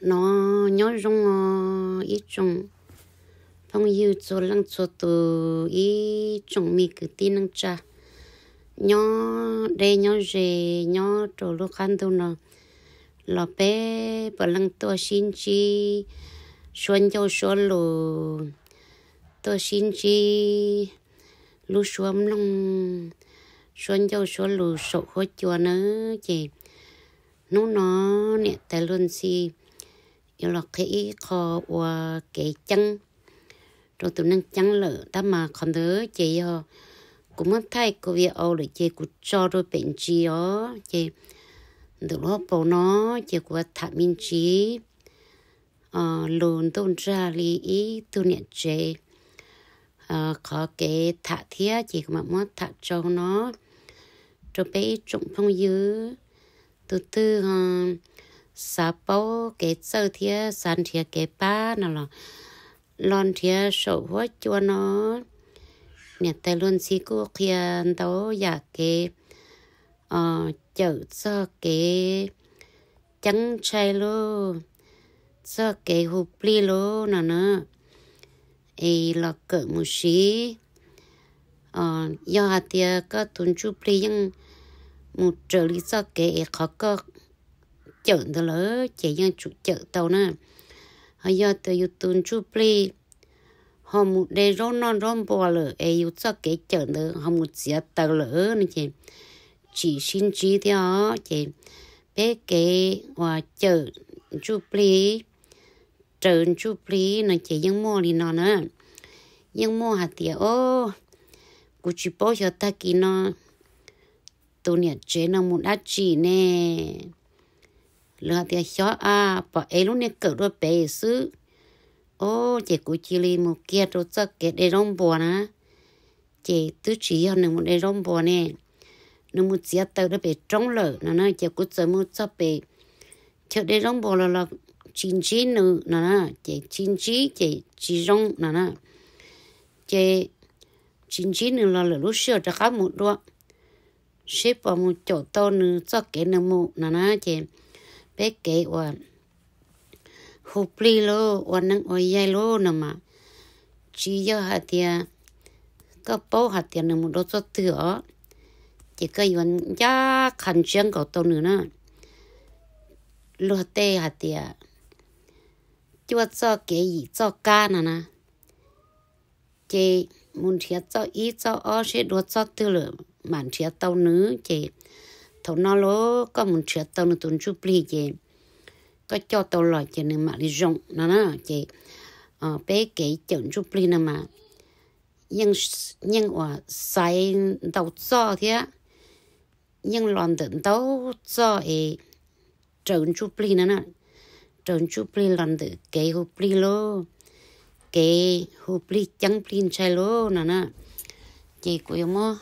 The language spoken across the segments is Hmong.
No nyob zoo os ib tsoom phooj ywg txhua leej txhua tus, ib tsoom me kwv tij neej tsa, nyob deb nyob ze, nyob rau lub qab ntuj no los peb puav leej tuaj sib ntsib suab ncauj suab lus, tuaj sib ntsib lub suab mloog, suab ncauj suab lus saum huab cua nawb. Ces hnub no niam tais Luag Ntxhi yuav los qhia ib qho ua kev ceeb rau tus neeg ceeb lawm. Tab mas qhov ntawd ces yog kuv muab thaij kuv video lawm ces kuv tso rau pem ntsis os. Ces ntawm lub hauv paus no ces kuv tham me ntsis lus ntuj nrag li ib tug niam tsev qhov kev tham thiab, ces kuv mam muab tham tso no rau peb ib tsoom phooj ywg. Tus twg xav paub kev txawj thiab xav nrhiav kev pab no los los nrhiav saum huab cua no. Niam tais Luag Ntxhi kuj qhia ntau yam kev cawm txog kev ceeb ntshai lauj, txog kev hu plig lauj no na, es los kawm mus siv. Yog hais tias koj tus ntsuj plig yeej mus raws li txoj kev es qhov koj cawm ntawd lawm ces yeej tsum cawm tau na. Ho yog tias yus tus ntsuj plig ho mus de zaub noj zaub npua lawm es yus txoj kev cawm ntawd ho mus txiav taws lawm no ces tsis sib ntsib thiab os. Ces peb kev uas cawm ntsuj plig, raws ntsuj plig no ces yeej muaj li no na. Yeej muaj hais tias, o, kuv tsis paub xyov tag kis no tus niam tsev no mus dab tsi ne. Lawv hais tias xyov a, pom ev lub niag kawm dua pem xwb. O, ces kuv cia li mus kiag rau txoj kev de zaub npua na. Ces twb tsis yog nws mus de zaub npua ne, nws mus txiav taws rau pem roob lawm no na. Ces kuv txawm mus txog pem chaw de zaub npua los los tsis ntsib nws no na. Ces tsis ntsib ces tsis zoo no na. Ces tsis ntsib nws los lawm lub sij hawm rov qab mus dua seb puas mus caum tau nws txoj kev nws mus no na. Ces peb kev uas hu plig lauj, ua neeb ua yaig lauj no mas tsis yog hais tias koj paub hais tias nws mus dua txoj twg os, ces koj yuav ncaj qha ntsiab nkaus tau nws na. Luag tej hais tias cuaj txoj kev yim txoj kab no na. Ces mus nrhiav txoj ib txoj ob seb dua txoj twg lawm mam nrhiav tau nws. Ces thaum no lauj koj mus nrhiav tau nws tus ntsuj plig ces koj coj tau los ces nws mam li zoo no na. Ces peb kev cawm ntsuj plig no mas yeej uas xaiv ntau txoj thiab yeej los ntawm ntau txoj es raws ntsuj plig no na. Raws ntsuj plig los ntawm kev hu plig lauj, kev hu plig ceeb plig ntshai lauj no na. Ces kuv yuav muab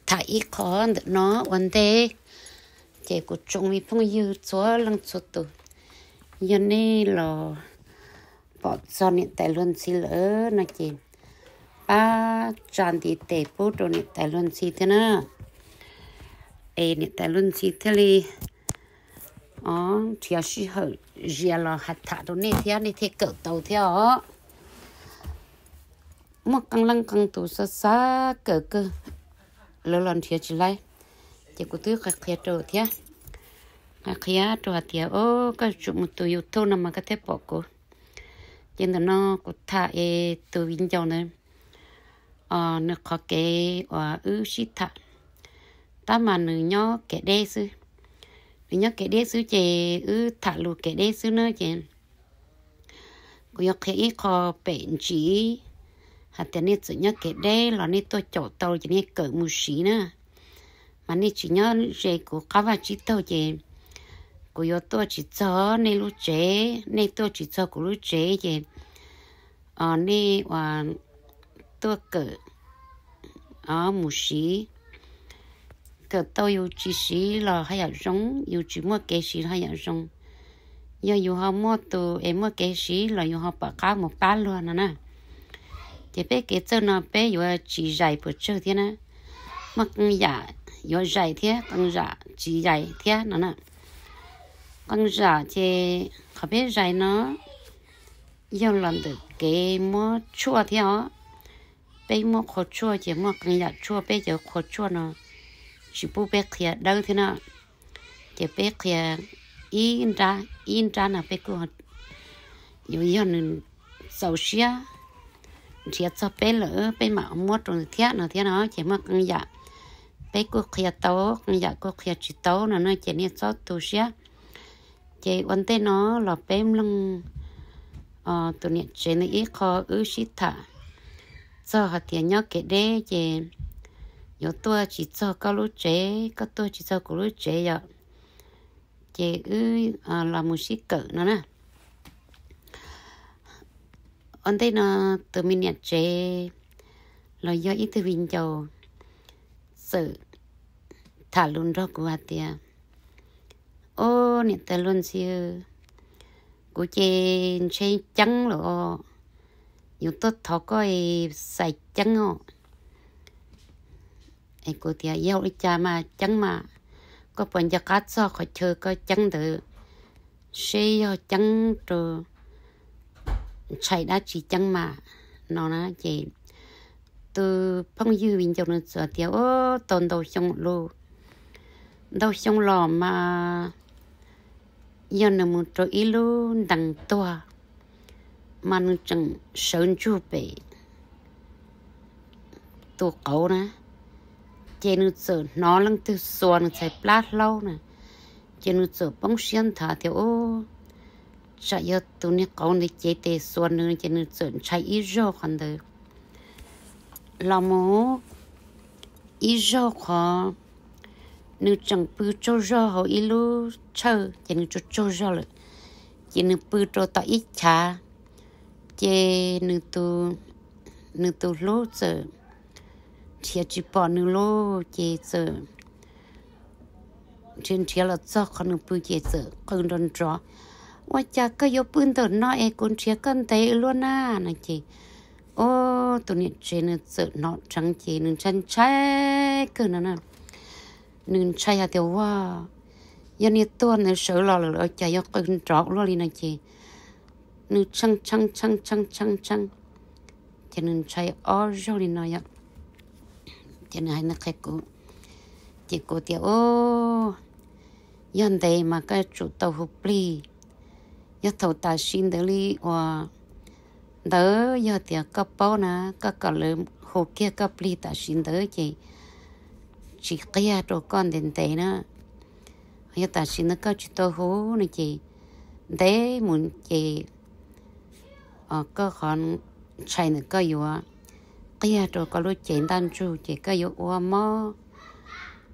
tham ib qho ntawm no ua ntej. Ces kuv tsoom me phooj ywg txhua leej txhua tus, yog nej los pom txog niam tais Luag Ntxhi lawm no ces pab tsa ntiv tes pub rau niam tais Luag Ntxhi thiab na. Es niam tais Luag Ntxhi thiaj li o nrhiav sij hawm zias los hais tham rau nej thiab nej thiaj kawm tau thiab os. Muaj qee leej qee tus xav xav kawm kawg, lawv los nrhiav tsis laib. Ces kuv twb qhia qhia rau thiab, qhia qhia rau hais tias o koj tsum mus tus YouTube no mas koj thiaj pom kuv. Ces ntawm no kuv tham es tus viv ncaus ntawd nws qhov kev uas wb sib tham, tab mas nws nyob kev deb xwb. Nws nyob kev deb xwb ces wb tham lus kev deb xwb na. Ces kuv yuav qhia ib qho pem ntsis hais tias nej txawm nyob kev deb los nej tuaj caum tau ces nej kawm mus siv na. Mas nej tsis nyob ze kuv qab vaj tsib taug ces kuv yuav tuaj tsis txog nej lub tsev, nej tuaj tsis txog kuv lub tsev ces nej uas tuaj kawm mus siv. Kawm tau yus tsis siv los haj yam zoo, yus tsis muaj kev siv los haj yam zoo. Yog yus ho muaj tus es muaj kev siv los yus ho pom qab mus pab luag no na. Ces peb kev txawj no peb yuav tsis zais puas tsawg thiab na. Muaj qee yam yuav zais thiab qee yam tsis zais thiab no na. Qee yam ces qhov peb zais no yog los ntawm kev muab tshuaj thiab os. Peb muab qhua tshuaj ces muaj qee yam tshuaj, peb cov qhua tshuaj no tsis pub peb qhia dawb thiab na. Ces peb qhia ib nrab ib nrab no peb kuj yuav yog nws txaus siab nrhiav txog peb lawm peb mam muab rau nws thiab no thiab no ces muaj qee yam peb kuj qhia tau, qee yam kuj qhia tsis tau no na ces nej txhob tu siab. Ces ua ntej no los peb mloog tus niam tsev ntawd ib qho wb sib tham txog hais tias nyob kev deb ces yuav tuaj tsis txog koj lub tsev, koj tuaj tsis txog kuv lub tsev yom. Ces wb los mus sib kawm no na. Ua ntej no tus me niam tsev los yog ib tug viv ncaus txawm tham lus nrog kuv hais tias, Ob, niam tais luag ntxhi, kuv ces ntshe ceeb lawm os, yuav tuaj thov koj xais ceeb os. Es kuv tias, Yog li cas mas ceeb mas, koj puas nco qab txog qhov chaw koj ceeb ntawd seb yog ceeb rau ntshai dab tsi ceeb mas no na. Ces tus phooj ywg viv ncaus nws txawm tias, Ob, tau ntau xyoo lus, ntau xyoo los mas yog nws mus rau ib lub ntees tuag mas nws tseem sawv ntsug pem tus qauv na, ces nws txawm hnov leej twg xuas nws txhais plab hlaub na, ces nws txawm poob siab nthav tias, Ob, tsam yog tus niag qauv ntawd cev tes xuas nws, ces nws txawm ntshai ib zaug qhov ntawd los mus ib zaug qhov nws tseem pw tsaug zog hauv ib lub tshawj ces nws tsaug tsaug zog lawm, ces nws pw rau tom ib chav, ces nws tus hlub txawm nrhiav tsis pom nws lauj, ces txawm nrhiav nrhiav los txog qhov nws pw ces txawm qw nrov nrov, Ua cas koj yuav pw ntawm no es kuv nrhiav koj ntev luaj na? No ces, ob, tus niam tsev nws txawm hnov dheev ces nws ntshai ntshai kawg no na. Nws ntshai hais tias, Ua, yog niag tuag ntawd sawv los lawm los cas yuav qw nrov luaj li no ces nws tshee tshee tshee tshee tshee tshee, ces nws ntshai ob zaug li no yom. Ces nws hais nws qhia kuv, ces kuv tias, Ob, yog ntev mas koj yuav tsum tau hu plig. Yog thaum tam sim ntawd li uas ntawd yog tias koj paub na, koj kom lawv hu kiag koj plig tam sim ntawd ces tsis qiag rau koj ntev ntev na. Yog tam sim ntawd koj tsis tau hu no ces ntev mus ces koj qhov ntshai ntawd koj yuav qiag rau koj lub cev ntaj ntsug ces koj yuav ua mob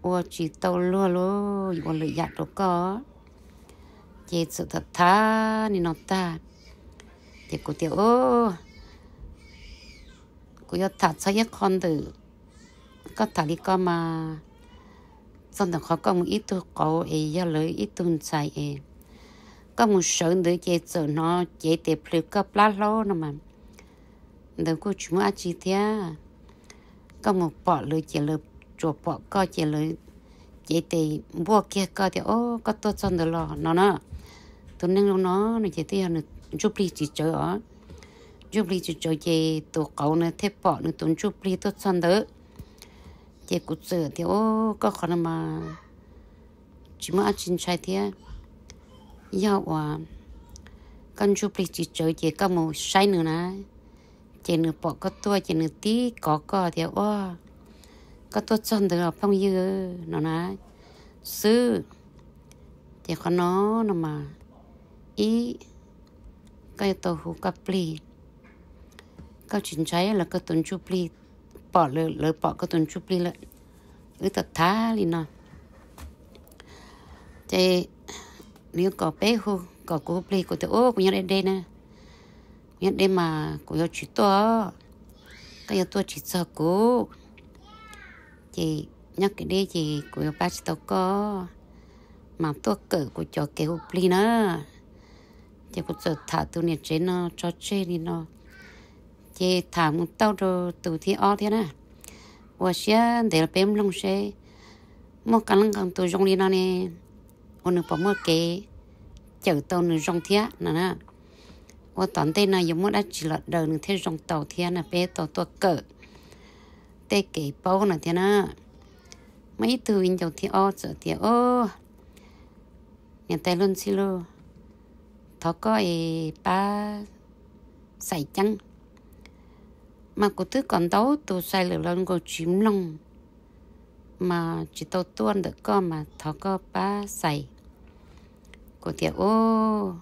ua tsis tau luag lub, yuav ua lwm yam rau koj. Ces txawm tham tham li no tag, ces kuv tias, Ob, kuv yuav tham txog ib qho ntawm koj tham li ko mas, txog ntawm qhov koj mus ib tug qauv es yog lawv ib tug ntxhais es koj mus sawv ntawd ces txawm hnov cev tes plhws koj plab hlaub no mas, ntawd kuj tsis muaj dab tsi thiab. Koj mus pom lawv ces lawv tsuas pom koj ces lawv cev tes npuaj kiag koj tias, Ob, koj tuaj txog ntawd los no na. Tus neeg zoo no no ces twb yog nws ntsuj plig tsis tsawv os. Ntsuj plig tsis tsawv ces tus qauv na thiaj pom nws tus ntsuj plig tuaj txog ntawd. Ces kuv txawm tias, Ob, koj qhov no mas tsis muaj dab tsi ntshai thiab. Yog uas koj ntsuj plig tsis tsawv ces koj mus saib nws na, ces nws pom koj tuaj ces nws tib kov koj tias, Ua, koj tuaj txog ntawd os phooj ywg no na xwb. Ces qhov no no mas, ib, koj yuav tau hu koj plig. Koj tsis ntshai los koj tus ntsuj plig pom lawm, lawv pom koj tus ntsuj plig lawm. Wb tham tham li no, ces nws yuav kom peb hu, kom kuv hu plig, kuv tias, Ub, kuv nyob deb deb na, kuv nyob deb mas kuv yuav tsis tuaj, koj yuav tuaj tsis txog kuv. Ces nyob kev deb ces kuv yuav pab tsis tau koj, mas tuaj kawm kuv cov kev hu plig na. Ces kuv txawm tham tus niam tsev no tso tseg li no, ces tham mus tau rau tus thib ob thiab na. Ua siab ntev los peb mloog seb muaj qee leej qee tus zoo li no ne, ua nws puas muaj kev cawm tau nws zoo thiab no na. Ua tom ntej no yuav muab dab tsi los daws nws thiaj zoo tau thiab no, peb tau tuaj kawm tej kev paub no thiab na. Muaj ib tug viv ncaus thib ob txawm tias, Au, niam tais Luag Ntxhi lauj, thov koj es pab xais ceeb. Mas kuv twb kom ntau tus xais lawm los nkaus tsis mloog, mas tsis tau tuaj ntawm koj mas thov koj pab xais. Kuv tias, Au,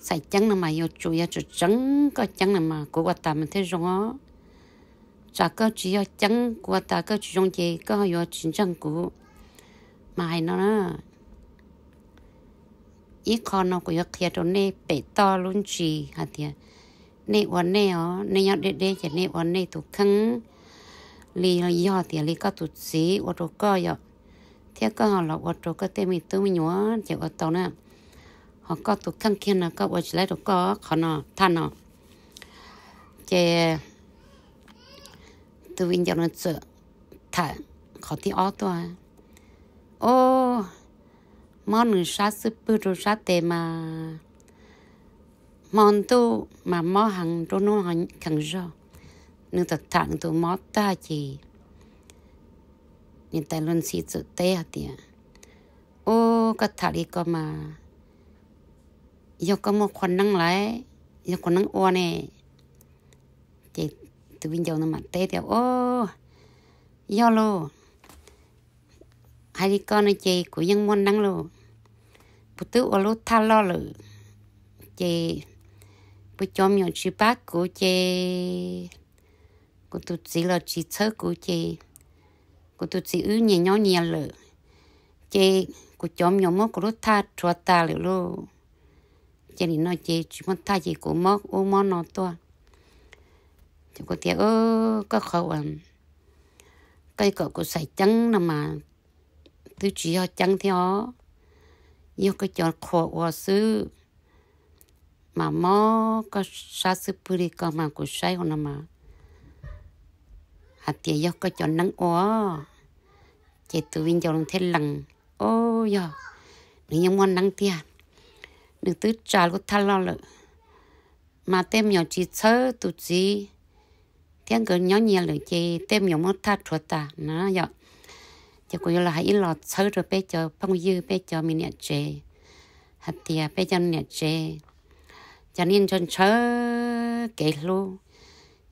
xais ceeb no mas yuav tsum yog tseem tseeb koj ceeb no mas kuv ua tas mas thiaj zoo os. Tsam koj tsis yog ceeb kuv ua tas koj tsis zoo ces koj yuav tsis ntseeg kuv. Mas hais no na, ib qho no kuv yuav qhia rau nej pem toj lub ntsis hais tias nej ua nej os, nej nyob deb deb ces nej ua nej tus kheej li, yog tias li koj tus txiv ua rau koj yom, thiab koj ho los ua rau koj tej me tub me nyuam ces ua tau na. Ho koj tus kheej kiag no koj ua tsis laib rau koj qhov no thaj no. Ces tus viv ncaus no txawm tham qhov thib ob tuaj, Au, mob nws sab xub pwg rau sab tes mas hmo ntuj mas mob heev, nruab hnub kheev zog. Nws txawm tham nws tus mob tag ces niam tais Luag Ntxhi txawm teb hais tias, Au, koj tham li ko mas yog koj muaj qhua neeb lawm, yog qhua neeb ua ne. Ces tus viv ncaus no mam teb tias, Au, yog lauj, hais li ko no ces kuv yeej muaj neeb lauj. Kuv twb ua lub thaj loj lawm ces kuv cov me nyuam tsis pab kuv ces kuv tus txiv los tsis txhawb kuv ces kuv tus txiv wb nyias nyob nyias lawm, ces kuv cov me nyuam muab kuv lub thaj rhuav tas lawm lauj. Ces nim no ces tsis muaj thaj ces kuv mob ub mob no tuaj. Ces kuv tias, Koj qhov uas koj kom kuv xaiv ceeb no mas twb tsis yog ceeb thiab os, yog koj cov qhua ua xwb. Mas mob koj sab xub pwg li ko mas kuv saib ua no mas hais tias yog koj cov neeb ua. Ces tus viv ncaus thiaj lees, Au, yog nws yeej muaj neeb tiag, nws twb tsa lub thaj loj lawm, mas tej me nyuam tsis txhawb tus txiv thiab nkawd nyob nyias lawm ces tej me nyuam muab thaj rhuav tas na yom. Ces kuv yuav los hais ib los txhawb rau peb cov phooj ywg, peb cov me niam tsev, hais tias peb cov niam tsev, cov nej ntshaw ntshaw kev hlub,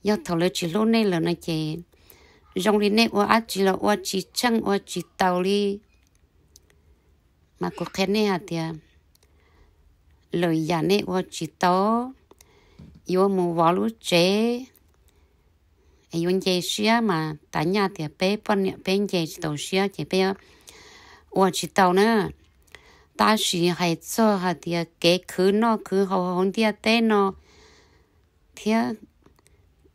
yog thaum lawv tsis hlub nej lawm no ces zoo li nej ua dab tsi los ua tsis tsheej ua tsis taus li. Mas kuv qhia nej hais tias lwm yam nej ua tsis tau, yuav mus vov lub tsev, yuav nce siab mas tav nyaj tias peb poj niam peb nce tsis tau siab ces peb ua tsis tau na. Tab sis hais txog hais tias kev khwv noj khwv haus hauv ntiaj teb no thiab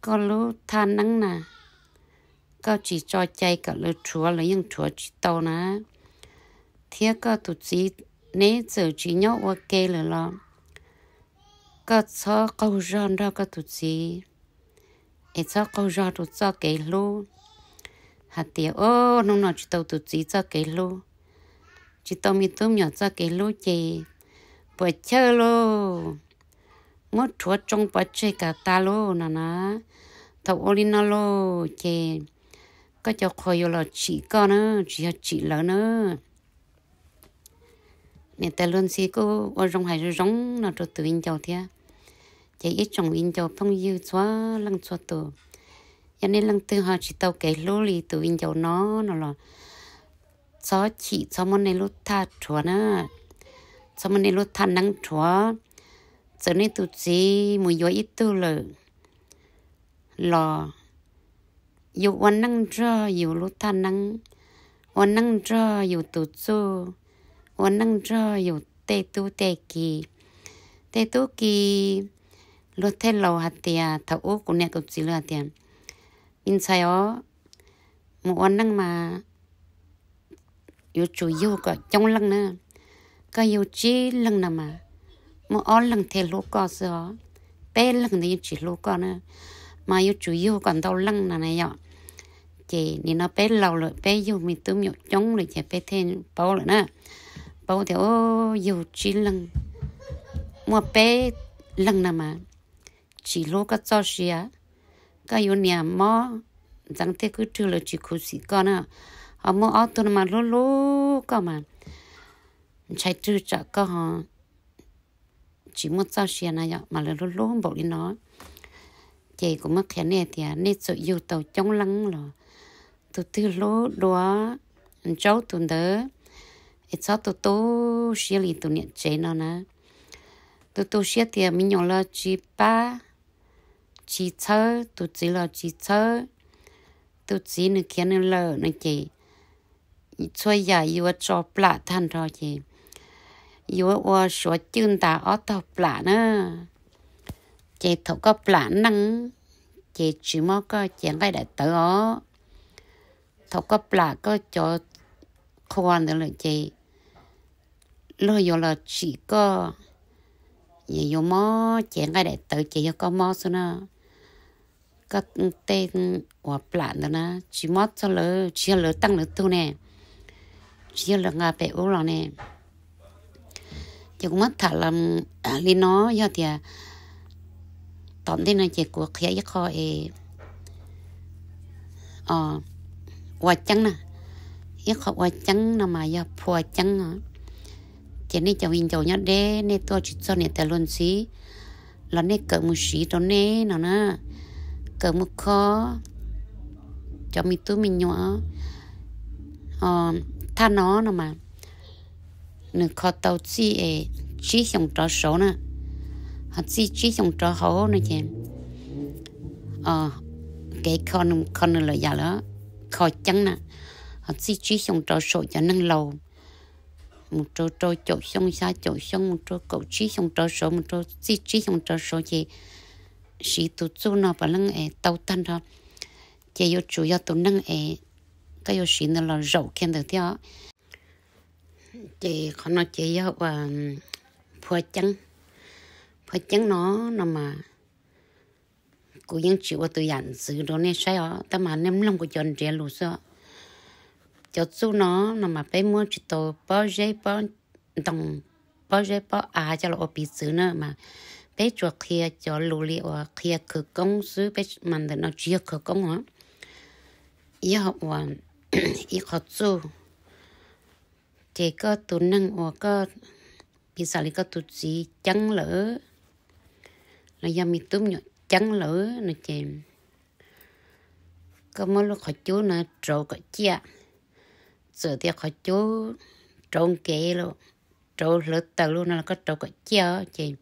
koj lub thaj neeb na, koj tsis tso cai kom lawv rhuav, lawv yeej rhuav tsis tau na. Thiab koj tus txiv, neb txawm tsis nyob ua ke lawm los koj txhob qaug zog nrog koj tus txiv, es txhob qaug zog rau txoj kev hlub. Hais tias, O, hnub no tsis tau tus txiv txoj kev hlub, tsis tau me tub me nyuam txoj kev hlub ces puas chawj lauj, muab rhuav tsoo pov tseg kom tas lauj no na. Thaum ua li no lauj ces koj cov qhua yuav los tsim koj na, tsis yog tsim lawv na. Niam tais Luag Ntxhi kuj ua zoo hais zoo zoo no rau tus viv ncaus thiab. Ces ib tsoom viv ncaus phooj ywg txhua leej txhua tus, yog nej leej twg ho tsis tau kev hlub li tus viv ncaus no no los txhob chim, txhob muab nej lub thaj rhuav na, txhob muab nej lub thaj neeb rhuav. Txawm nej tus txiv mus yuav ib tug lawm los yus ua neej nrog yus lub thaj neeb, ua neej nrog yus tus txuj, ua neej nrog yus tej tub tej ki. Tej tub ki luag tej laus hais tias, thaum ub kuv niam kuv txiv luag hais tias, me ntxhais os, mus ua neej mas yuav tsum yug kom coob leej na. Koj yug tsib leeg no mas muaj ob leeg thiaj hlub koj xwb os, peb leeg ntawd yeej tsis hlub koj na. Mas yuav tsum yug kom ntau leej no na yom. Ces nim no peb laus lawm, peb yug me tub me nyuam coob lawm ces peb thiaj paub lawm na. paub tias, o, yug tsib leeg, muaj peb leeg no mas tsis hlub koj txoj sia. Koj yuav niam mob ntxeev thiab kwb rwg lawv tsis khuv xim koj na, ho muaj ob tug no mas hlub hlub koj mas ntshai rwg tsam koj ho tsis muaj txoj sia na yom, mas lawv hlub hlub npaum li no. Ces kuv muab qhia nej tias nej txawm yug tau coob leej los tus twg hlub dua ntsaub tus ntawd, es txhob tu tu siab li tus niam tsev no na. Tu tu siab tias me nyuam los tsis pab, tsis txhawb, tus txiv los tsis txhawb, tus txiv nws khiav nws lawm no ces txhua yam yuav tso plam tag nrho ces yuav ua suav cwj ntas ob tog plam na. Ces thaum koj plam neej ces tsis mob koj cev nqaij daim tawv os. Thaum koj plam koj cov qhua ntawd lawm ces luag yuav los tsim koj, yuav mob cev nqaij daim tawv ces yog koj mob xwb na. Koj tej uas plam ntawd na tsis mob txog lawv, tsis yog lawv teej lawv tug ne, tsis yog lawv nqa pem ub los ne. Ces kuv muab tham los li no, yog tias tom ntej no ces kuv qhia ib qho es ua ceeb na, ib qho ua ceeb no mas yog phua ceeb os. Ces nej cov viv ncaus nyob deb nej tuaj tsis txog niam tais luag ntxhi los nej kawm mus siv rau nej no na, kawm mus kho cov me tub me nyuam. Thaj no no mas nws kho tau txij es tsib xyoos rov saud na, ho txij tsib xyoos rov hauv no ces kev kho nws, kho nws lawm yam lawm, kho ceeb na, ho txij tsib xyoos rov saum cov neeg laus mus rau rau caum xyoo, xya caum xyoo, mus rau kaum tsib xyoos rov saud, mus rau txij tsib xyoos rov saud ces siv tus txuj no puav leej es tau tag nrho. Ces yuav tsum yog tus neeg es koj yuav siv ntawd los zaum kiag ntawd thiab. Ces qhov no ces yog ua phua ceeb. Phua ceeb no no mas kuv yeej tsis ua tus yam ntxwv rau nej saib os, tab mas nej mloog kuv cov nrhiav lus xwb. Cov txuj no no mas peb muab tsis tau pob zeb pob ntoo, pob zeb pob av coj los ua piv txwv na, mas peb tsuas qhia cov lus li uas qhia khawv koob xwb, peb mas ntawm no tsis yog khawv koob os. Yog ua ib qho txuj, ces koj tus neeg uas koj, piv xam li koj tus txiv ceeb lawm los yog me tub me nyuam ceeb lawm no ces koj muab lub qhov cub no rauv kom ciaj. Txawm tias qhov cub rauv nkev los rauv hlawv taws los no los koj rauv kom ciaj ces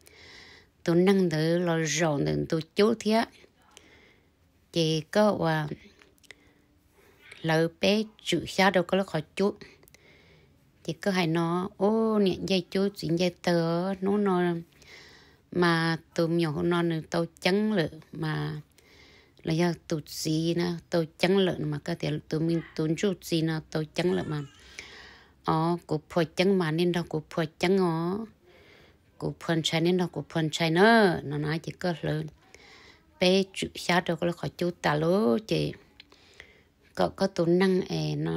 tus neeg ntawd los zaum ntawm ntug cub thiab. Ces koj ua hlawv peb tswm xyab rau koj lub qhov cub. Ces koj hais no, ub, niam ncej cub txiv ncej taw, hnub no mas tus me nyuam hauv no nws tau ceeb lawm mas, los yog tus txiv na tau ceeb lawm no mas koj tias tus me, tus ntsuj txiv no tau ceeb lawm mas, o, kuv phua ceeb mas nej nrog kuv phua ceeb os, kuv phua ntshai nej nrog kuv phua ntshai na, no na ces koj hlawv peb tswm xyab rau koj lub qhov cub tas lawm ces kom koj tus neeg es no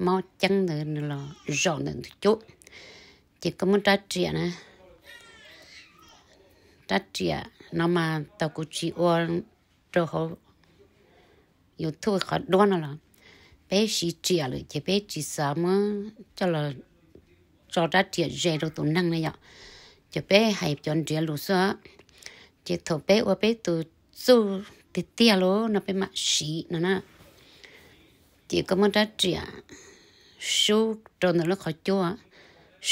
mob ceeb ntawd nws los zaum ntawm ntug cub. Ces koj muab rab riam na, rab riam no mas tau kuv tsis ua rau hauv YouTube qhov duab no los, peb siv riam lawm ces peb tsis xav muab coj los tso rab riam ze rau tus neeg ne yom, ces peb hais cov nrhiav lus xwb. Ces thaum peb ua peb tus txuj tiag tiag lawm no peb mam siv no na. Ces koj muab rab riam sub rau ntawm lub qhov cub,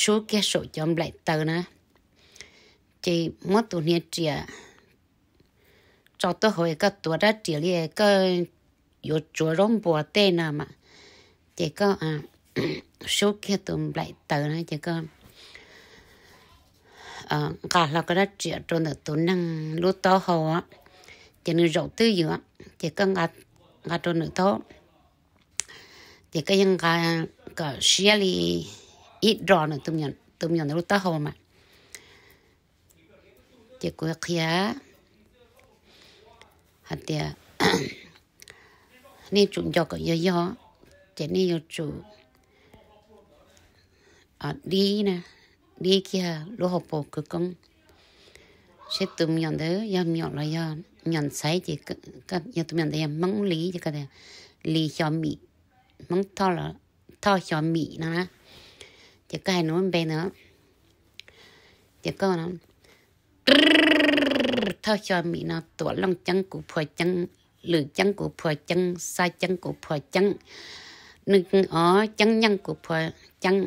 sub kiag saum cov nplaim taws na, ces muab tus hniav riam tso tuaj hauv es koj tuav rab riam li koj yuav tsuav zaub npuas tej no mas, ces koj sub kiag tus nplaim taws na ces koj nqa hlo koj rab riam rau ntawm tus neeg lub taub hau, ces nws zaum twj ywm, ces koj nqa rau nws thaub, ces koj yeej nqa kom siab li ib dos ntawm tus me nyuam ntawd lub taub hau mas. Ces kuv qhia hais tias nej tsum nco kom yog yog, ces nej yuav tsum dib na, dib kiag lub hauv paus khawv koob. Seb tus me nyuam ntawd yog me nyuam los yog me nyuam ntxhais ces, yog tus me nyuam ntawd yog Hmoob Lis ces koj tias Lis Xyo Mim, Hmoob Thoj Xyo Mim no na. Ces koj hais nws lub npe ntawd, ces koj Thoj Xyo Mim no, Tuam Looj Ceeb kuv phua ceeb, Lwm Ceeb kuv phua ceeb, Xab Ceeb kuv phua ceeb, Nws, o, Ceeb Nyeej kuv phua ceeb,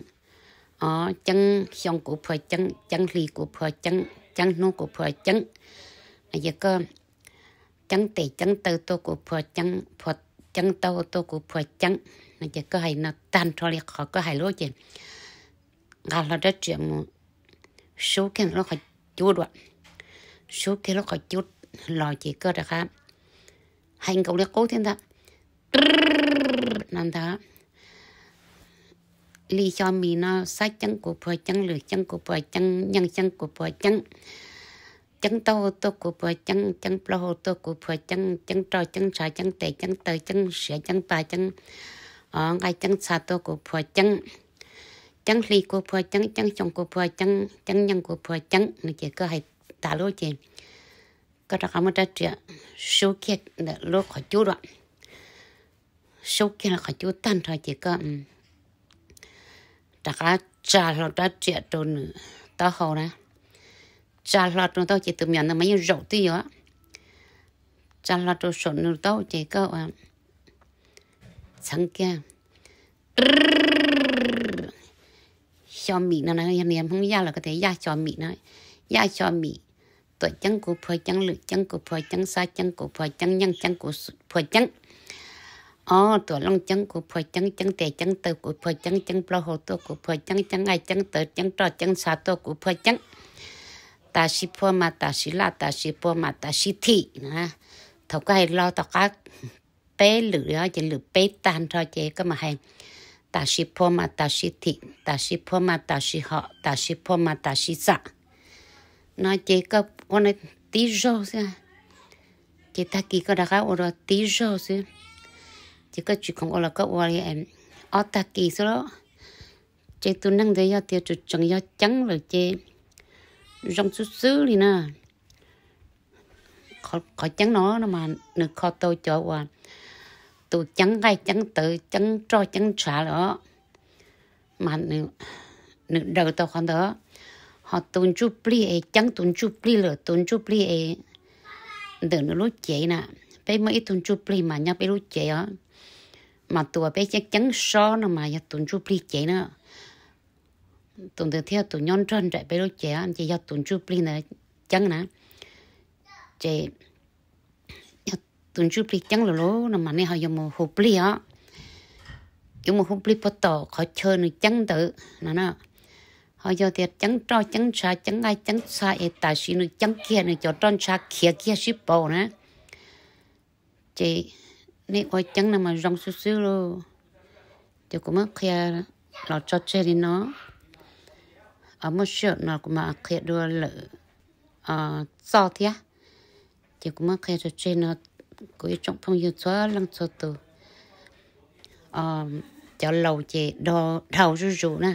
o, Ceeb Xyoo kuv phua ceeb, Ceeb Hli kuv phua ceeb, Ceeb Hnub kuv phua ceeb. No ces koj Ceeb Tes Ceeb Taw tuaj kuv phua ceeb, phua Ceeb Tau tuaj kuv phua ceeb. No ces koj hais no tag nrho li qhov koj hais lub ces nqa hlo rab riam mus sub kiag lub qhov cub dua, sub kiag lub qhov cub los ces koj rov qab hais nkaus li qub thiab ntag. No ntag, Lis Xyo Mim no, Xab Ceeb kuv phua ceeb, Lwm Ceeb kuv phua ceeb, Nyeej Ceeb kuv phua ceeb, Ceeb Tau tuaj kuv phua ceeb, Ceeb Plaub Hau tuaj kuv phua ceeb, Ceeb Roj Ceeb Ntshav Ceeb Tes Ceeb Taw Ceeb Siav Ceeb Pa Ceeb, o, Nqaij Ceeb Txha tuaj kuv phua ceeb, Ceeb Hli kuv phua ceeb, Ceeb Xyoo kuv phua ceeb, Ceeb Nyeej kuv phua ceeb. No ces koj hais tas lub ces koj rov qab muab rab riam sub kiag ntawm lub qhov cub dua, sub kiag lub qhov cub tag nrho ces koj rov qab tsa hlo rab riam rau nws taub hau na. Tsa hlo rau taub hau ces tus me nyuam ntawd mas yeej zaum twb yuav tsa hlo rau saum nws taub hau ces koj ua txheev kiag Xyo Mim no na, yog nws yog Hmoob Yaj los koj tias Yaj Xyo Mim no, Yaj Xyo Mim, Tuam Ceeb kuv phua ceeb, Lwm Ceeb kuv phua ceeb, Xab Ceeb kuv phua ceeb, Nyeej Ceeb kuv phua ceeb, o, Tuam Looj Ceeb kuv phua ceeb, Ceeb Tes Ceeb Taw kuv phua ceeb, Ceeb Plaub Hau tuaj kuv phua ceeb, Ceeb Nqaij Ceeb Taw Ceeb Roj Ceeb Txha tuaj kuv phua ceeb. Tam sim phua mas tam sim laj, tam sim phua mas tam sim thim na. Thaum koj hais los tom qab peb lwm ces lwm peb tag nrho ces koj mam hais tam sim phua mas tam sim thim, tam sim phua mas tam sim hom, tam sim phua mas tam sim xam. No ces koj ua tib zaug xwb, ces tag kis koj rov qab ua dua tib zaug xwb. Ces koj tsis khoom ua los koj ua li ob tag kis xwb lauj. Ces tus neeg ntawd yog tias tseem tseem yog ceeb lawm ces zoo xwb xwb li na. Qhov ceeb no no mas nws kho tau cov uas tus ceeb nqaij ceeb tawv ceeb roj ceeb ntshav lawm os, mas nws daws tau qhov ntawd. Ho tus ntsuj plig es ceeb tus ntsuj plig lawm, tus ntsuj plig es ntawm nws lub cev na. Peb muaj ib tug ntsuj plig mas nyob peb lub cev os, mas tus uas peb ceeb ceeb sob no mas yog tus ntsuj plig cev na. Tus ntawd thiab tus nyob nrog nraim peb lub cev ces yog tus ntsuj plig ntawd ceeb na. Ces yog tus ntsuj plig ceeb lawm lauj no mas nej ho yuav mus hu plig os, yuav mus hu plig puag tom qhov chaw nws ceeb ntawd no na. Ho yog tias ceeb roj ceeb ntshav ceeb nqaij ceeb txha es tam sim nws ceeb kiag nws cov roj ntsha khiav kiag sib paus na, ces nej ua ceeb no mas zoo xwb xwb lauj. Ces kuv muab qhia los tso tseg li no, muaj sij hawm no kuv mam qhia dua lawm txoj thiab. Ces kuv muab qhia tso tseg no, kuv ib tsoom phooj ywg txhua leej txhua tus, cov laus ces dhau zuj zus na,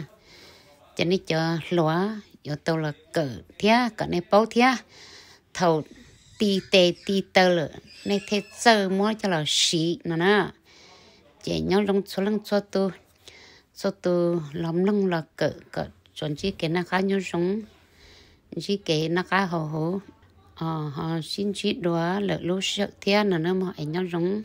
ces nej cov hluas yuav tau los kawm thiab kom nej paub thiab. Thaum ti tes ti taw lawm nej thiaj txawj muab coj los siv no na. Ces nyob zoo txhua leej txhua tus, txhua tus los mloog los kawm kom tsuas ntsib kev noj qab nyob zoo, ntsib kev noj qab haus huv, ho sib ntsib dua lwm lub sij hawm thiab no na mog, es nyob zoo.